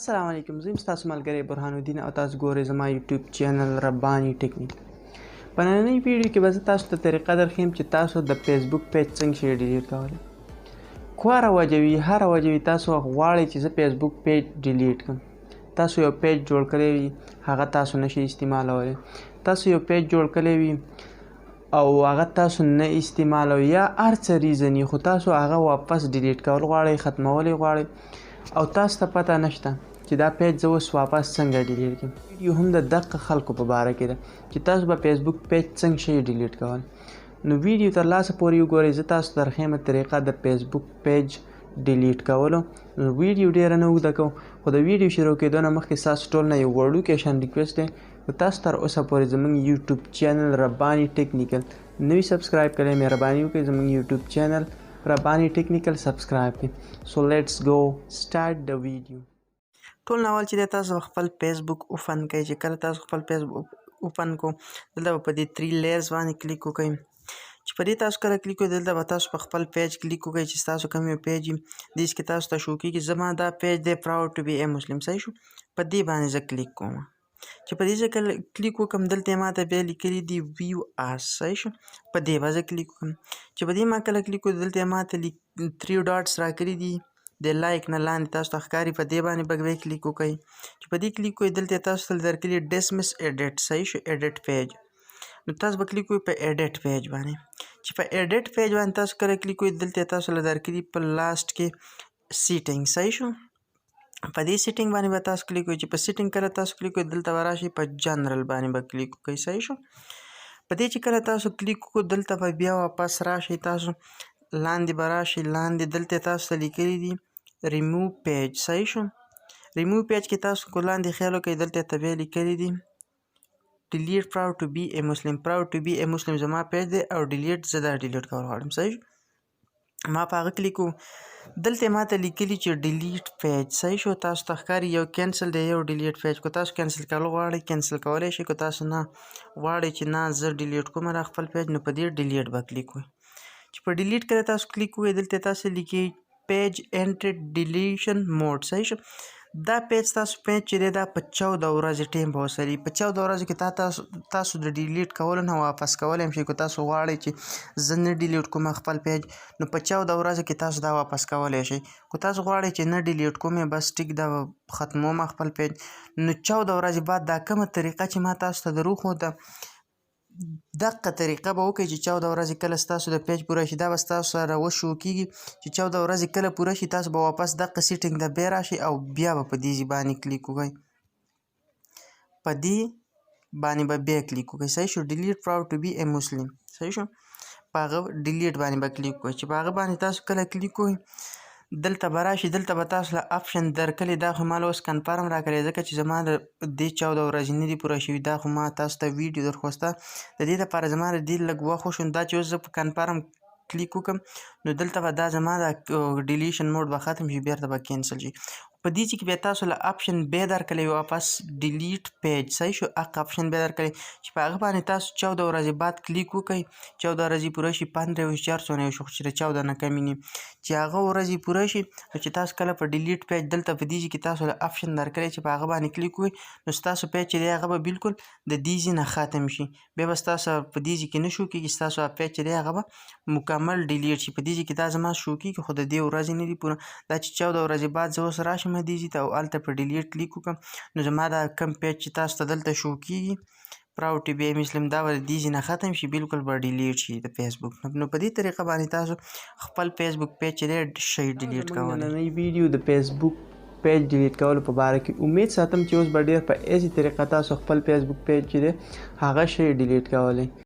السلام علیکم، زه یم ستاسو ملګری برهان الدین او تاسو ګورئ زما یوټیوب چینل رباني ټیکنیک. په نننۍ ویډیو کې به زه تاسو ته طریقه درښیم چې تاسو د فیسبوک پیج څنګه شئ ډیلیټ کولی. کوره وجه وي، هره وجه وي، تاسو غواړئ چې زه فیسبوک پیج ډیلیټ کړم. تاسو یو پیج جوړ کړی وي، هغه تاسو نشئ استعمالولی. تاسو یو پیج جوړ کړی وي او هغه تاسو نه استعمالوئ یا هر څه ریزن وي، خو تاسو هغه واپس ډیلیټ کول غواړئ، ختمول یې غواړئ او تاسو ته پته نشته چې دا پیج زه اوس واپس څنګه ډیلیټ کړم. ویډیو هم د دقه خلکو په باره کې ده چې تاسو به فیسبوک پیج څنګه شئ ډیلیټ کول. نو ویډیو تر لاسه پورې وګورئ، زه تاسو ته درښیم طریقه د فیسبوک پیج ډیلیټ کولو. نو ویډیو ډیره نه اوږده کوم، خو د ویډیو شروع کېدو نه مخکې ستاسو ټول نه یو وړوکی شان ریکویسټ دی، که تاسو تر اوسه پورې زموږ یوټیوب چینل رباني ټیکنیکل نوی سبسکرایب کړئ، مهرباني وکړئ زموږ یوټیوب چینل رباني ټیکنیکل سبسکرایب کړئ. سو لیټس ګو سٹارټ د ویډیو. ټول ناول چې دی تاسو خپل فیسبوک اوپن کړئ. چې کله تاسو خپل فیسبوک اوپن کو، دلته به په دې 3 لیئرز باندې کلیک وکړئ. چې په دې تاسو کله کلیک وکړئ، دلته به تاسو په خپل پیج کلیک وکړئ چې ستاسو کوم یو پیج وي، دې کې تاسو ته شو کېږي. زما دا پیج دی پراود ټو بي ای مسلم، صحیح شو؟ په دې باندې زه کلیک کوم. چې په دې زه کله کلیک وکړم، دلته ما ته بیا لیکلي دي ویو آس، صحیح شو؟ په دې به زه کلیک وکړم. چې په دې ما کله کلیک وکړ، دلته ما ته 3 ډاټس راکړي دي، د لایک نه لاندې تاسو ته ښکاري، په دې باندې به بیا کلیک وکړئ. چې په دې کلیک وکړئ، دلته تاسو ته درکړي ډسمس ایډیټ، صحیح شو؟ ایډیټ پیج. نو تاسو به کلیک وکړئ په ایډیټ پیج باندې. چې په ایډیټ پیج باندې تاسو کله کلیک وکړئ، دلته تاسو له درکړي په لاست کې سیټینګ، صحیح شو؟ په دې سیټینګ باندې به تاسو کلیک وکړئ. چې په سیټینګ کله تاسو کلیک وکړئ، دلته به راشئ په جنرال باندې به کلیک وکړئ، صحیح شو؟ په دې چې کله تاسو کلیک وکړئ، دلته به بیا واپس راشئ، تاسو لاندې به راشئ، لاندې دلته تاسو ته لیکلي دي ریموو پیج، صحیح شو؟ ریموو پیج کې تاسو کو لاندې خیال وکړئ، دلته ته بیا لیکلي دي ډیلیټ پراود ټو بی ای مسلم. پراود ټو بی ای مسلم زما پیج دی او ډیلیټ زه دا ډیلیټ کول غواړم، صحیح شو؟ ما په هغه کلیک وکړو، دلته ما ته لیکلي چې ډیلیټ پیج، صحیح شو؟ تاسو ته ښکاري یو کینسل دی، یو ډیلیټ پیج. که تاسو کینسل کول غواړئ، کینسل کولی شئ. که تاسو نه غواړئ چې نه زه ډیلیټ کوم را خپل پیج، نو په دې ډیلیټ به کلیک وکړئ. چې په ډیلیټ کله تاسو کلیک وکړئ، دلته تاسو لیکي پیج انټر ډیلیشن موډ، صحیح شو؟ دا پیج تاسو پیج چې دی دا په 14 ورځې ټایم به وسري. په 14 ورځې کې تاسو د ډیلیټ کولو نه واپس کولی هم شئ. که تاسو غواړئ چې زه نه ډیلیټ کوم خپل پیج، نو په 14 ورځې کې تاسو دا واپس کولی شئ. که تاسو غواړئ چې نه ډیلیټ کوم، بس ټیک دا ختموم خپل پیج، نو 14 ورځې بعد دا کومه طریقه چې ما تاسو ته دروښوده، دقه طریقه به وکړئ چې 14 ورځې کله ستاسو د پیج پوره شي، دا به ستاسو سره وشو کېږي چې 14 ورځې کله پوره شي، تاسو به واپس دقه سیټینګ ته بیا راشئ او بیا به په دې ځای باندې کلیک وکړئ، په دې باندې به بیا کلیک وکړئ، صحیح شو؟ ډیلیټ پراود ټو بي ای مسلم، صحیح شو؟ په هغه ډیلیټ باندې به کلیک وکړئ. چې په هغه باندې تاسو کله کلیک وکړئ، دلته به راشي، دلته به تاسو له اپشن درکړي. دا خو ما له اوس کنفرم راکړی ځکه چې زما د دې 14 ورځې نه دي پوره شوي. دا خو ما تاسو ته ویډیو درخوسته، د دې لپاره زما د دې لږ وخت وشو. دا چې اوس زه په کنفرم کلیک وکړم، نو دلته به دا زما د ډیلیشن موډ به ختم شي، بیرته به کینسل شي. په دې چې کې بیا تاسو له اپشن بیا درکړی واپس ډیلیټ پیج، صحیح شو؟ هغه اپشن بیا درکړی چې په هغه باندې تاسو 14 ورځې بعد کلیک وکړئ، 14 ورځې پوره شي، 15 وشي، چار څونه شو، چې د 14 نه کمې نه، چې هغه ورځې پوره شي، نو چې تاسو کله په ډیلیټ پیج دلته په دې چې کې تاسو له اپشن درکړی چې په هغه باندې کلیک وکړئ، نو ستاسو پیج چې دی هغه به بالکل د دې ځای نه ختم شي. بیا به ستاسو په دې ځای کې نه شو کېږي، ستاسو پیج چې دی هغه به مکمل ډیلیټ شي. په دې ځای کې دا زما شو کېږي، خو د دې ورځې نه دي پوره. دا چې 14 ورځې بعد زه اوس راشم دې ځای ته او هلته په ډیلیټ کلیک وکړم، نو زما دا کوم پیج چې تاسو ته دلته شو کېږي پراود ټو بي ای مسلم، دا به د دې ځای نه ختم شي، بالکل به ډیلیټ شي د فیسبوک نه. نو په دې طریقه باندې تاسو خپل فیسبوک پیج چې دی شئ ډیلیټ زموږ کولی. نننۍ ویډیو د فیسبوک پیج ډیلیټ کولو په باره کې. امید ساتم چې اوس به ډېر په ایزي طریقه تاسو خپل فیسبوک پیج چې دی هغه شئ ډیلیټ کولی.